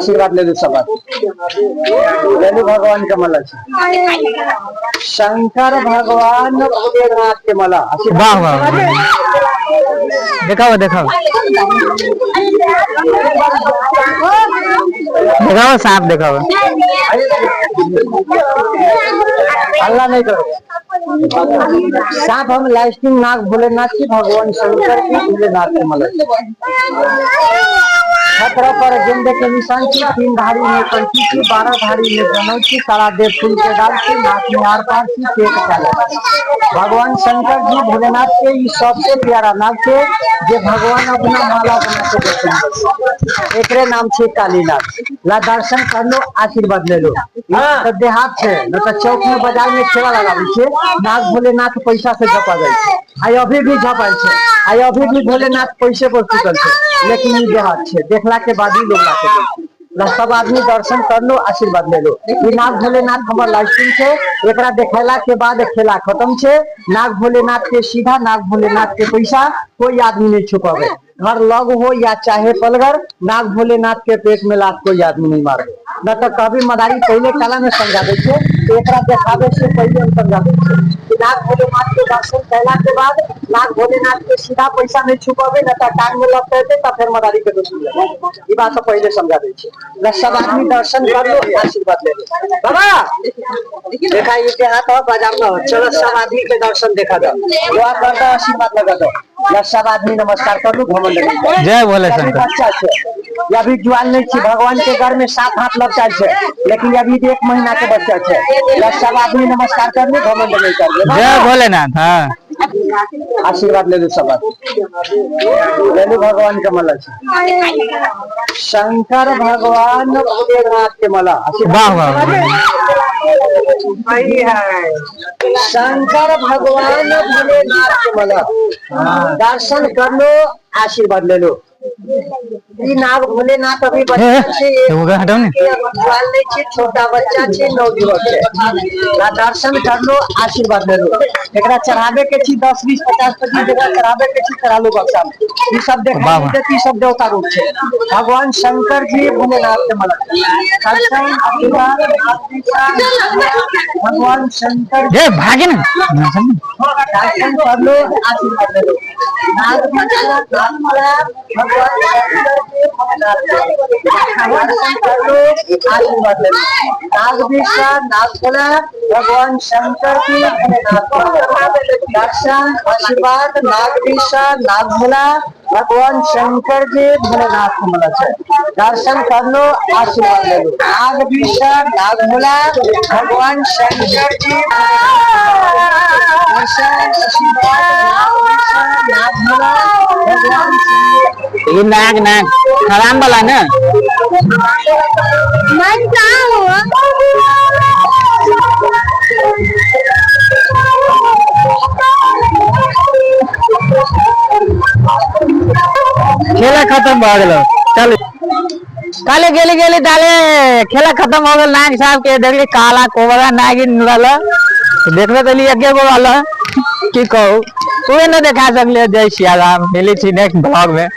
आशीर्वाद ले लू सब आदमी। ले लू भगवान के मला छै। शंकर भगवान भोलेनाथ के मला। वाह वाह वाह। देखाओ देखाओ देखाओ, साफ देखाओ। हल्ला नहीं करो। साफ हम लाइस्टिंग नाग भोलेनाथ की, भगवान शंकर की, भोलेनाथ के मला। छत्र पर गेंदे के निशान छी, तीन धारी में कंठी छी, 12 धारी में जनौ छी, सारा देह फूल के डाल छी, नाक में आर पार छी, पेट काला। भगवान शंकर जी भोलेनाथ के ई सबसे प्यारा नाग छै जे भगवान अपना माला बना के देलखिन। एकरे नाम छै काली नाग। ला दर्शन कर लो, आशीर्वाद ले लो। तऽ देहात छै न, तऽ चौक में बाजार में ठेला लगाबै छै। नाग भोलेनाथ पैसा से झपा जाइ छै। आइ अभी भी झपाइ छै, आइ अभी भी भोलेनाथ पैसे पर चुकल छै, लेकिन ई देहात छै, देखला के बाद ही लोग लाके जाइ छै। ला सब आदमी दर्शन कर लो, आशीर्वाद ले लो। ई नाग भोलेनाथ हमर लाइसेंस छै। एकरा देखेला के बाद खेला खत्म छै। नाग भोलेनाथ के सीधा, नाग भोलेनाथ के पैसा कोई आदमी नहीं छुपावे। घर लग हो या चाहे पलगर, नाग भोलेनाथ के पेट में लात कोई आदमी नहीं मारे न। तो कभी मदारी पहले कला में समझा दै छै। एकरा देखावे से पहले हम समझा दै छै कि नाग भोलेनाथ के दर्शन कैला के बाद नाग भोलेनाथ के सीधा पैसा नहीं छुपावे न, तो टांग में लपटे तो फिर मदारी के दोष मिले। ई बात तो पहले समझा दै छै। ल सब आदमी दर्शन कर लो, आशीर्वाद ले लो। बाबा देखा, ये के हाथ हो, बाजार में हो। चलो सब आदमी के दर्शन देखा दो, दुआ कर दो, आशीर्वाद लगा दो। ल सब आदमी नमस्कार कर लो, घमंड नहीं करो। जय भोले अभी शंकर। बच्चा छै, ये अभी जुआन नहीं छी। भगवान के घर में 7 हाथ लपटाल छै, लेकिन अभी 1 महीना के बच्चा छै। ल सब आदमी नमस्कार कर लो, घमंड नहीं कर लो। जय भोलेनाथ। हाँ। आशीर्वाद ले लो सब आदमी। ले लो भगवान के मला छै। शंकर भगवान भोलेनाथ के मला। वाह वाह वाह। शंकर भगवान भोलेनाथ के मला। दर्शन कर लो, आशीर्वाद ले लो। ई नाग भोलेनाथ अभी बच्चा छै। एगो के हटाउ ने। जुआन नहीं छै, छोटा बच्चा छै, 9 दिवस छै। ला दर्शन कर लो, आशीर्वाद ले लो। एकरा चढ़ावे के छी 10 20 50 25, एकरा चढ़ावे के छी चढ़ा लो बक्सा में। ई सब वाह, देखाई वाह। देत। ई सब देवता रूप छै, भगवान शंकर जी भोलेनाथ के मला। दर्शन आशीर्वाद भगवान शंकर। जे भागे ने। दर्शन कर लो, आशीर्वाद ले लो। नाग भोलेनाथ, भगवान शंकर जी भोलेनाथ के दर्शन कर लो, आशीर्वाद ले लो। नाग विश्वा नाग भोला, भगवान शंकर जी भोलेनाथ के दर्शन आशीर्वाद। नाग विश्वा नाग भोला, भगवान शंकर जी भोलेनाथ के मला छै। दर्शन कर लो, आशीर्वाद ले लो। नाग विश्वा नाग भोला, भगवान शंकर जी दर्शन आशीर्वाद। नाग विश्वा नाग भोला, भगवान शंकर। ई नाग नाग खराम वाला ने। मन कहाँ हुआ? खेला खत्म भऽ गेल। चल काले गेली गेली ताले खेला खत्म हो गेल। नाग साहब के देखली, काला कोबरा नागिन रहल। देखबे कली, एके गो रहल। की कहू, उहे न देखा सकले। जय सियाराम, मिली छी नेक्स्ट ब्लॉग में।